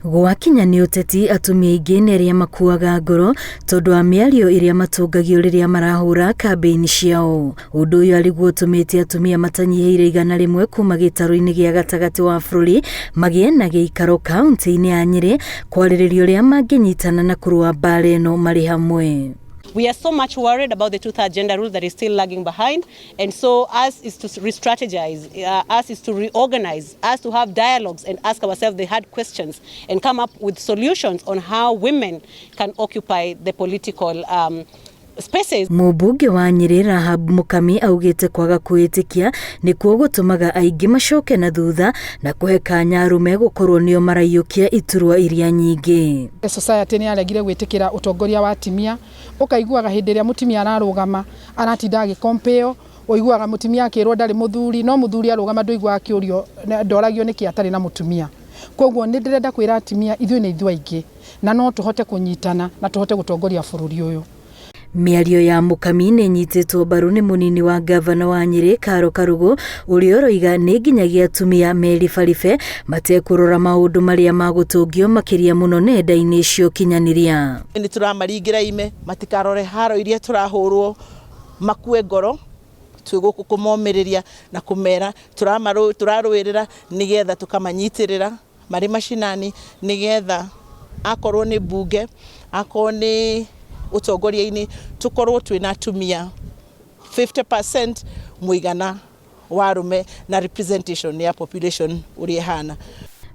Gwakinya nĩ ũteti, atumia aingĩ nĩ arĩa makuaga ngoro tondũ wa mĩario ĩrĩa matũngagio rĩrĩa marahũra kambĩini ciao. Ũndũ ũyũ arĩguo ũtũmĩte atumia matanyihĩire 100 kuma gĩtarũ-inĩ gĩa gatagatĩ wa bũrũri magĩe na gĩikaro kaunti-inĩ ya Nyĩrĩ kwarĩrĩria ũrĩa mangĩnyitana na kũrũa mbara ĩno marĩ hamwe. We are so much worried about the two-third gender rule that is still lagging behind. And so us is to re-strategize, us is to reorganize, us to have dialogues and ask ourselves the hard questions and come up with solutions on how women can occupy the political spaces. Mũmbunge wa Nyĩrĩ Rahab Mukami augĩte kwaga kwĩĩtĩkia nĩkuo gũtũmaga aingĩ macoke na thutha na kũhe kanya arũme gũkorwo nĩo maraiyũkia iturwa iria nyingĩ. Society nĩ yaregire gwĩtĩkĩra ũtongoria wa atimia. Ũkaiguaga hĩndĩ ĩrĩa mũtumia ararũgama aratinda agĩkompeo, ũiguaga mũtumia akĩrwo ndarĩ mũthuri, no mũthuri arũgama ndũiguaga akĩũrio, ndoragio nĩkĩ atarĩ na mũtumia. Koguo nĩ ndĩrenda kwĩra atimia ithuĩ nĩ ithuĩ aingĩ na no tũhote kũnyitana na tũhote gũtongoria bũrũri ũyũ. Mĩario ya Mukami nĩ ĩnyitĩtwo mbaru nĩ mũnini wa ngavana wa Nyĩrĩ Karo Karugu, ũrĩa ũroiga nĩ nginyagia atumia meribaribe matekũrora maũndũ marĩa magũtũngio makĩria mũno nenda-inĩ cia ũkinyanĩria. Nĩ tũramaringĩra ime matikarore haro iria tũrahũrwo makue ngoro, twĩ gũkũ kũmomĩrĩria na kũmera tũrarũĩrĩra nĩgetha tũkamanyitĩrĩra marĩ macinani, nĩgetha akorwo nĩ mbunge, akorwo nĩ ũtongoria-inĩ, tũkorwo twĩna atumia 50% mũigana wa arũme na representation ya population ũrĩa ĩhana.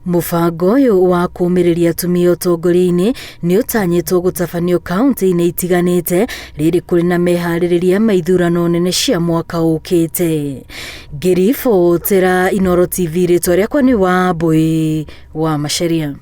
Mũbango ũyũ wa kũũmĩrĩria atumia ũtongoria-inĩ nĩ ũtanyĩtwo gũtabanio kaunti-inĩ itiganĩte rĩrĩ kũrĩ na meharĩrĩria ma ithurano nene cia mwaka ũkĩte. Ngĩribotera Inooro TV, rĩtwa rĩakwa nĩ Wambui wa Macharia.